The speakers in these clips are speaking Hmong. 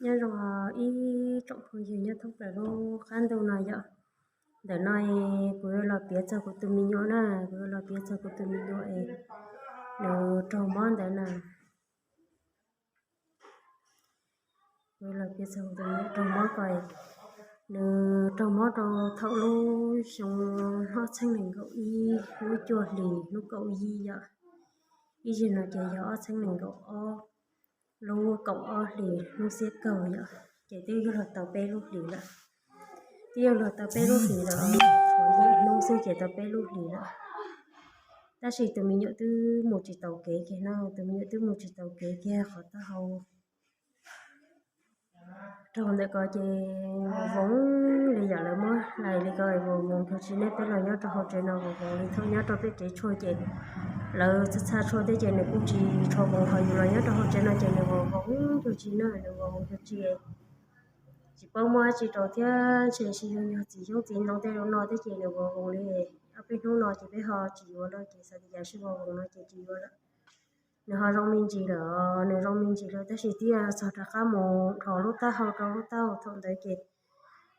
Nyob zoo ib tsoom phooj ywg nyob thoob plaws lub qab ntuj no yom. Ntawm no kuv yuav los piav txog kuv tus me nyuam na, kuv yuav los piav txog kuv tus me nyuam es nws raug mob ntawd na. Kuv yuav los piav txog kuv tus me nyuam raug mob ko. Nws raug mob rau thaum lub xyoo ob txhiab nees nkaum ib lub cuaj hlis lub kaum yim yom. Ib yam no ces yog ob txhiab nees nkaum ob lub kaum ob hlis lub xiab kaum yom, ces twb yog los tau peb lub hlis lawm. Twb yog los tau peb lub hlis lawm, hnub xwb ces tau peb lub hlis lawm. Tab sis tus me nyuam twb mus tsis taus kev kiag no, tus me nyuam twb mus tsis taus kev kiag qhov taub hau raug ntawm ko ces voos li yam lawv muab hlais li ko voos voos cuag tsi ne. Peb los nyob rau hauv tsev no voos voos li thaum nyob rau peb tsev tshuaj ces lawv txhaj txhaj tshuaj thiab ces nws kuj tsis tshua voos, ho yus los nyob rau hauv tsev no ces nws voos voos cuag tsi na, nws voos voos cuag tsi tsis paub muab dab tsi rau thiab, ntshe tsis yog nyuag txiv xyoob txiv ntoo tej no thiab ces nws voos voos li. Ob peb hnub no ces peb ho tsis yuav lawm ces xav tias yam sib voos voos no ces tsis yuav lawm. Nws ho zoo me ntsis lawm, nws zoo me ntsis lawm tab sis thiaj txog rov qab mus dhos lub taub hau rau lub taub hau thaum ntawd ces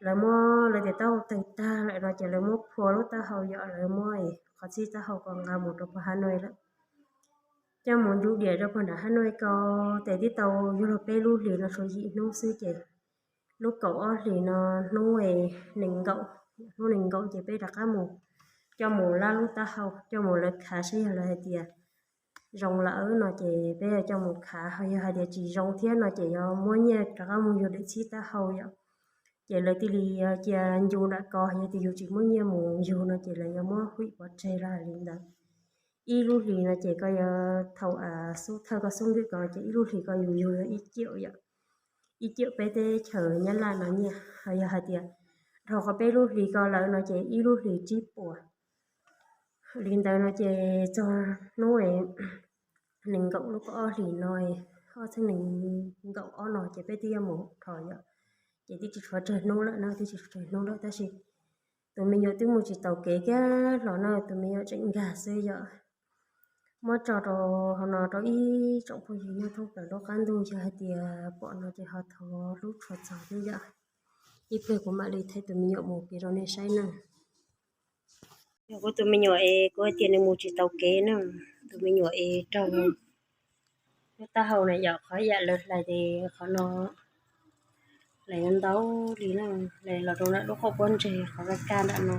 lawv muab lawv tias taub hau tawg tag lawm no ces lawv muab phua lub taub hau yom, lawv muab qhov txhib taub hau ko nqa mus rau pog Hab Nuj lawm. Coj mus ncu diam rau pog nram Hab Nuj ko, ces twb tau yog los peb lub hlis no tshuav yim hnub xwb ces lub kaum ob hlis no hnub nees nkaum, hnub nees nkaum ces peb rov qab mus coj mus lab lub taub hau, coj mus lawv khav saib yog lawv hais tias zoo lawm no ces peb coj mus khav, ho yog hais tias tsis zoo thiab no ces yuav muab nyiaj rov qab mus yug daim txhib taub hau yom. Ces lawv thiaj li cia ncu nram ko, yog tias yus tsis muab nyiaj mus yug no ces lawv yuav muab huim pov tseg los hais li ntawd. Ib lub hlis no ces koj yuav thaum xub thawj koj xub nwm ko ces ib lub hlis ko yus yug yog ib ciam yom, ib ciam peb teb chaws Nyab Laj no nyiaj. Ho yog hais tias dhau qhov peb lub hlis ko lawm no ces ib lub hlis tsib puas. Li ntawd no ces txog hnub nees nkaum lub kaum ob hlis no, ob txhiab nees nkaum ob no ces peb twb yuav mus dhos yom. Ces twb tsis tshuav tsawg hnub lawm na, twb tsis tshuav tsawg hnub lawm tab sis tus me nyuam twb mus tsis taus kev kiag los na, tus me nyuam tseem nkag xwb yom. Muab tso rau hauv no rau ib tsoom phooj ywg nyob thoob plaws lub qab ntuj, yog hais tias pom no ces ho thov hlub tshua txog thiab yom. Ib pliag kuv mam li thaij tus me nyuam mus kev rau nej saib na. Yog kuv tus me nyuam es kuv hais tias nws mus tsis taus kev na, tus me nyuam es raug lub taub hau na yom, qhov yam lawv hlais ces qhov no hlais ntau li na, hlais los rau nram lub qhov pob ntseg qhov kaj kaj nram no.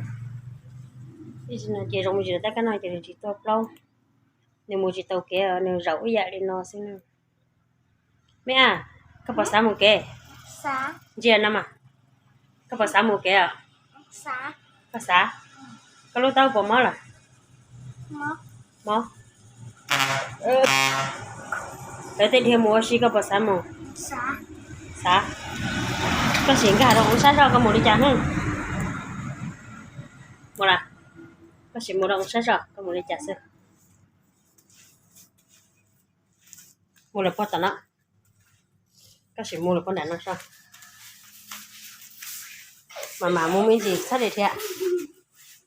Ib tsis no ces zoo me ntsis rau tab kaj no ces nws tsis tuaj plaub, nws mus tsis taus kev, nws zaum ib yam li no xwb na. Me a, koj puas xav mus kev? Ntsia no mas, koj puas xav mus kev os? Koj xav? Koj lub taub puas mob lawm? Mob. Lawv tej dhia mus ua si koj puas xav mus? Xav. Koj sim nkag rau hauv sab zog koj mus li cas hnub? Mus la, koj sim mus rau hauv sab zog koj mus li cas xwb? Mus lawm puag tom no, koj sim mus lawm puag nram no so. Mas mam mus me ntsis txhob li thiab.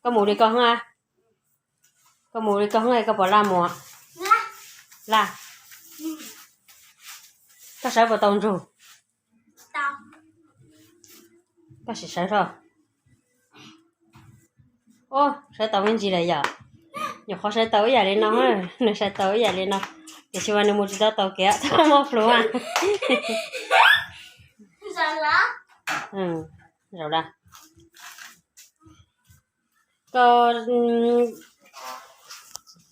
Koj mus li koj hnub, koj mus li koj hnub koj puas laj mus? Laj. Koj sawv puas tau ntsug? Koj sim sawv so. Ub, sawv tau me ntsis lawm yom. Nyuam qhuav sawv tau ib yam li no, nws sawv tau ib yam li no. Tiam sis mas nws mus tsis tau taus kev, txhob muaj plhus a. Zaum la, koj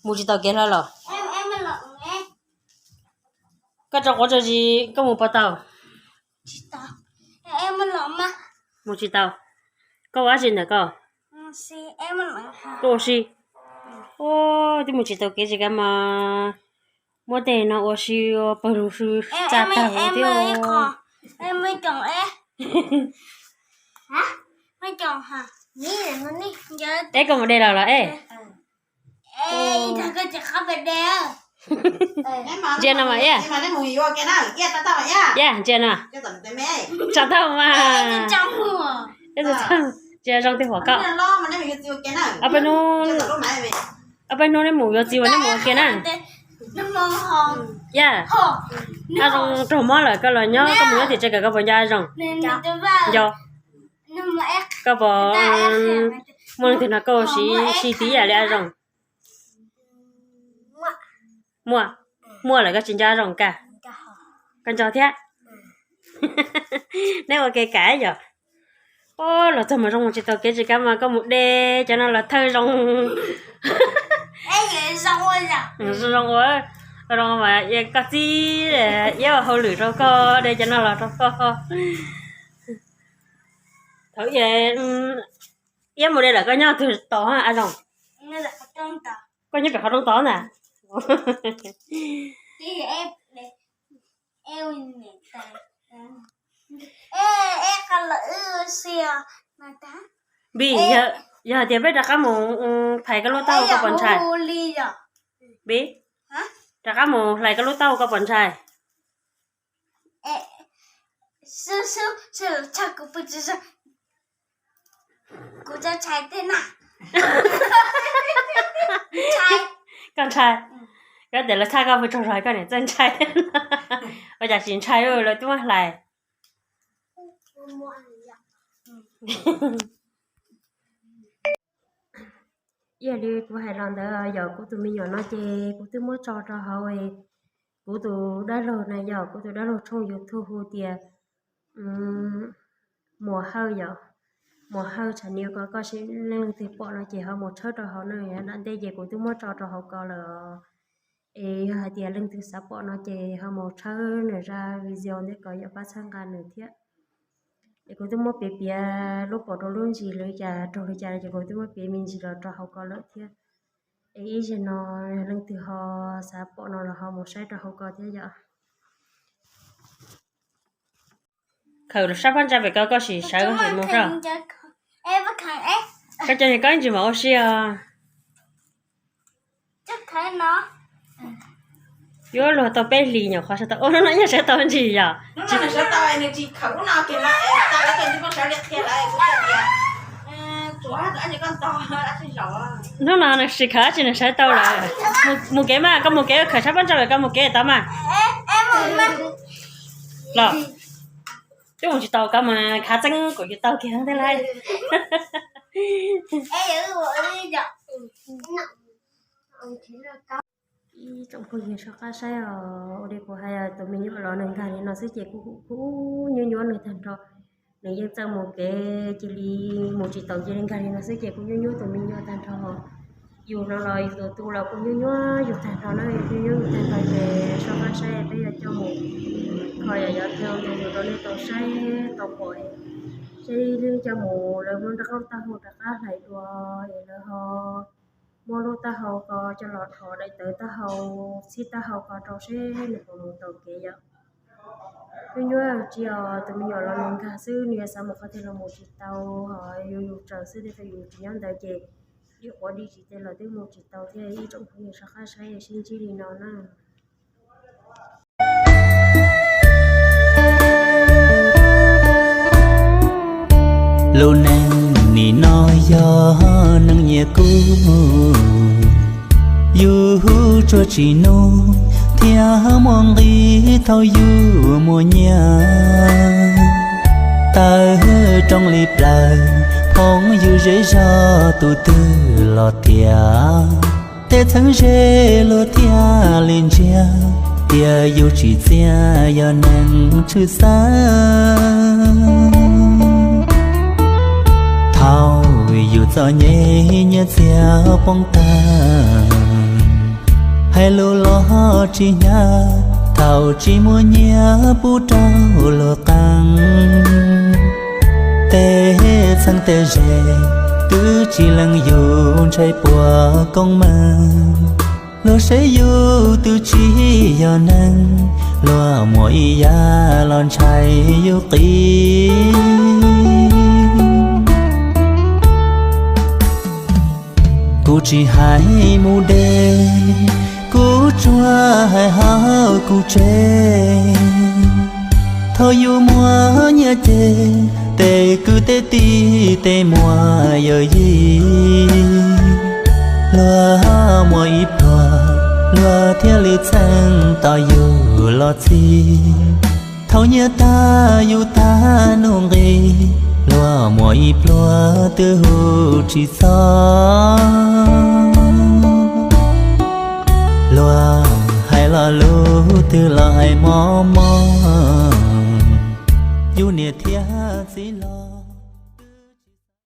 mus tsis taus kev hlo los? Koj rau quav tso zis koj mus puas tau? Mus tsis tau. Koj ua dab tsi ntawm koj? Koj ua si. Ub, twb mus tsis taus kev tsis kav mas muab tej no ua si ua pawg lug tsa tag thiab. Es koj mus de los los es. Ntsia no mas, ntsia no. Tsa tau mas. Ntsia zoo tej huam koj. Ob peb hnub neb mus yuav txiv uas neb mus ua ke na. Yaj, a zoo raug mob lawm koj los nyob, koj mus nyob tim tsev kawm koj puas nco a zoo? Nco. Koj puas muaj leej twg no koj siv sib tiv yam li a zoo? Muaj, muaj lawm koj tsis nco a zoo kag? Koj nco thiab. Neb ua kev kam yom. Los txog mus zoo mus tsis tau kev tsis kav mas koj mus de cov no los thawj zoo. Zoo ua, zoo mas koj txib iab ua hauj lwm rau koj, de cov no los rau koj. Thaum iab mus de lawm koj nyob twg tod a zoo? Koj nyob pem qhov rooj tod ntag. Npis, yog hais tias peb rov qab mus hlais koj lub taub hau koj puas ntshai? Npis, rov qab mus hlais koj lub taub hau koj puas ntshai? Koj ntshai. Koj tias lawv txhaj koj pw tsaug zog koj niam txawj ntshai. Ua cas tsis ntshai, lawv twb muab hlais. Ib yam li kuv hais los ntawd yog kuv tus me nyuam no ces kuv twb muab tso rau hauv kuv tus dab laug na, yog kuv tus dab laug tshooj YouTube hu tias Muas Hawj yom. Muas Hawj, tsam nws ko koj seb leej twg pom no ces ho mus tshawb rau hauv na, nram ntej ces kuv twb muab tso rau hauv ko lawm. Es yog hais tias leej twg xav pom no ces ho mus tshawb nws zaj video ntawm ko yom, pab txhawb nqa nws thiab. Es kuv twb muab piav piav lub pom rau lub ntsis li cas raug li cas ces kuv twb muab piav me ntsis los rau hauv ko lawm thiab. Es ib zaug no leej twg ho xav pom no los ho mus saib rau hauv ko thiab yom. Khaws sab phab ntsa pem ko koj sim sawv koj sim mus rau. Koj cov niag koj ntsis mas ua si os. Yuav luag tau peb hlis nyuam qhuav sawv tau, ua hnub no yeej sawv tau ntsis yom. Hnub no nws sim khaws dab tsi nws sawv tau lawm. Mus kev mas, koj mus kev, khaws sab phab ntsa pem koj mus kev tod mas. Los, twb mus tsis tau, koj mus khav txeeb kuv yus tau kiag thiab lauj. Ib tsoom phooj ywg soj qab saib os, ua li kuv hais, tus me nyuam los nws nkag li no xwb ces kuv kuj nyuaj nyuaj nws tag nrho. Nws yeej txawj mus kev cia li mus tsis taus cia li nkag li no xwb ces kuv nyuaj nyuaj tus me nyuam tag nrho. Yus no los yus tus tu los kuj nyuaj nyuaj yus tag nrho na, yus nyuaj nyuaj yus tag nrho ces soj qab saib peb yuav coj mus kho yam yov thau tus yus rau nej tau saib tau pom. Seb coj mus lawv muab nrab qaub taub hau rov qab hlais dua es lawv ho muab lub taub hau ko coj los dhos daim tawv taub hau, txhib taub hau ko rau seb nws puas mus taus kev yom. Nyuaj nyuaj tsis os, tus me nyuam los nws nkag xwb, nws yuav xav mus qhov twg los mus tsis tau, ho yus yus tsaws xwb thiaj tau, yus tsis nyob ntawd ces dim quav dim tsis tes los twb mus tsis tau thiab. Ib tsoom phooj ywg soj qab saib sib ntsib li no na. Lub neej nim no yog neej nyias kub, yus tsuas tsim nyog thiab muaj nqis thaum yus muaj nyiaj. Tawm rooj li plaws, phooj ywg zej zog tus twg los tias, tej txheeb ze luag thiaj li ntsia tias yus tsim txiaj yog neeg tshwj xeeb. Thaum yus txom nyem nyiaj txiag poob tag, hais lus los tsis hnyav, thaum tsis muaj nyiaj pub rau luag qees. Tej txheeb tej ze twb tsis lees yus ntshai puas koob meej, luag saib yus twb tsis yog neeg, luag muaj ib yam los ntshai yus qis. Kuv tsis hais mus de, kuv tsuas hais hauv kuv tsev. Thaum yus muaj nyiaj ces tej kwv tej tij tej muam yawm yij, luag muaj ib pluag Luag thiaj li txheej tos yus los txi. Thaum nyiaj tag yus tag nuj nqi, luag muaj ib pluag twb hu tsis txog. Luag hais lo lus twg los hais mob mob,